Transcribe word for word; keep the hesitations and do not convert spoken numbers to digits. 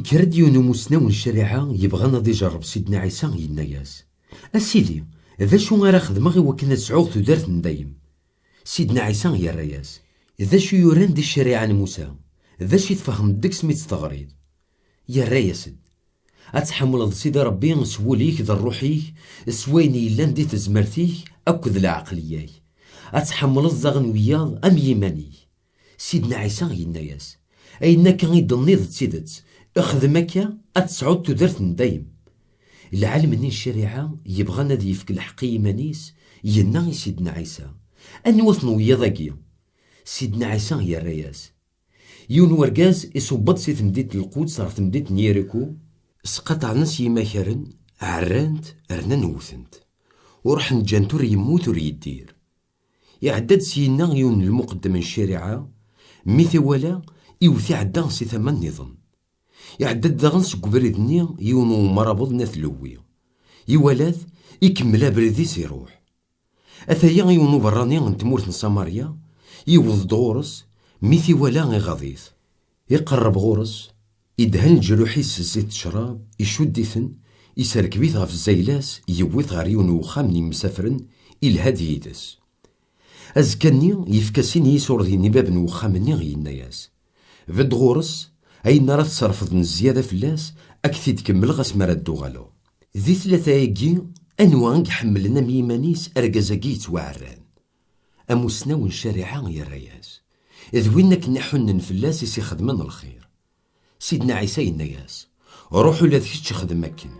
Yekker-d yiwen umusnaw n ccariɛa yebɣan ad ijerreb Sidna Ɛisa, yenna-yas: "A Sidi, d acu ara xedmeɣ i wakken ad sɛuɣ tudert n dayem?" Sidna Ɛisa yerra-yas: "D acu yuran di ccariɛa n Musa? D acu i tfehmeḍ deg-s mi tt-teɣriḍ?" Yerra-yas-d: "Ad tḥemmleḍ Sidi Ṛebbi s wul-ik, d ṛṛuḥ-ik, s wayen yellan di tezmert-ik akked lɛeqliya-k. Ad tḥemmleḍ daɣen wiyaḍ am yiman-ik." Sidna Ɛisa yenna-yas: "Ayen akka i d-tenniḍ d tidet, xdem akka, ad tesɛuḍ tudert n dayem." Lɛalem-nni n ccariɛa yebɣan ad yefk lḥeqq i yiman-is, yenna i Sidna Ɛisa: "Anwa-ten wiyaḍ-agi?" Sidna Ɛisa yerra-yas: "Yiwen wergaz iṣubb-d si temdint n Lquds ɣer temdint n Yiriku, sqaṭɛen-as yimakaren, ɛerran-t, rnan wten-t. U ruḥen ǧǧan-t ur yemmut ur yeddir. Iɛedda-d syenna yiwen n lmuqeddem n ccariɛa, mi t-iwala, iwet iɛedda si tama nniḍen. Iɛedda-d daɣen seg ubrid-nni yiwen n umrabeḍ n At Lewwi. Iwala-t, ikemmel abrid-is iruḥ. Ataya yiwen uberrani n tmurt n Samarya, yewweḍ-d ɣur-s, mi t-iwala iɣaḍ-it. Iqerreb ɣur-s, idhen leǧruḥ-is s zzit n ccrab, icudd-iten, iserkeb-it ɣef zzayla-s, yewwi-t ɣer yiwen n uxxam n yimsafren, ilha-d yid-s. Azekka-nni, yefka sin n yisurdiyen i bab n uxxam-nni, yenna-yas: 'Bedd ɣur-s, ayen ara tesrefḍ n zzyada fell-as, ad k-t-id-kemmleɣ asmi ara d-uɣaleɣ.'" Di tlata-agi, anwa i iḥemmlen am yiman-is argaz-agi yettwaɛerran? Amusnaw n ccariɛa yerra-yas: "D win akken iḥunnen fell-as i s-ixedmen lxir." Sidna Ɛisa yenna-yas: "Ruḥ ula d kečč xdem akken."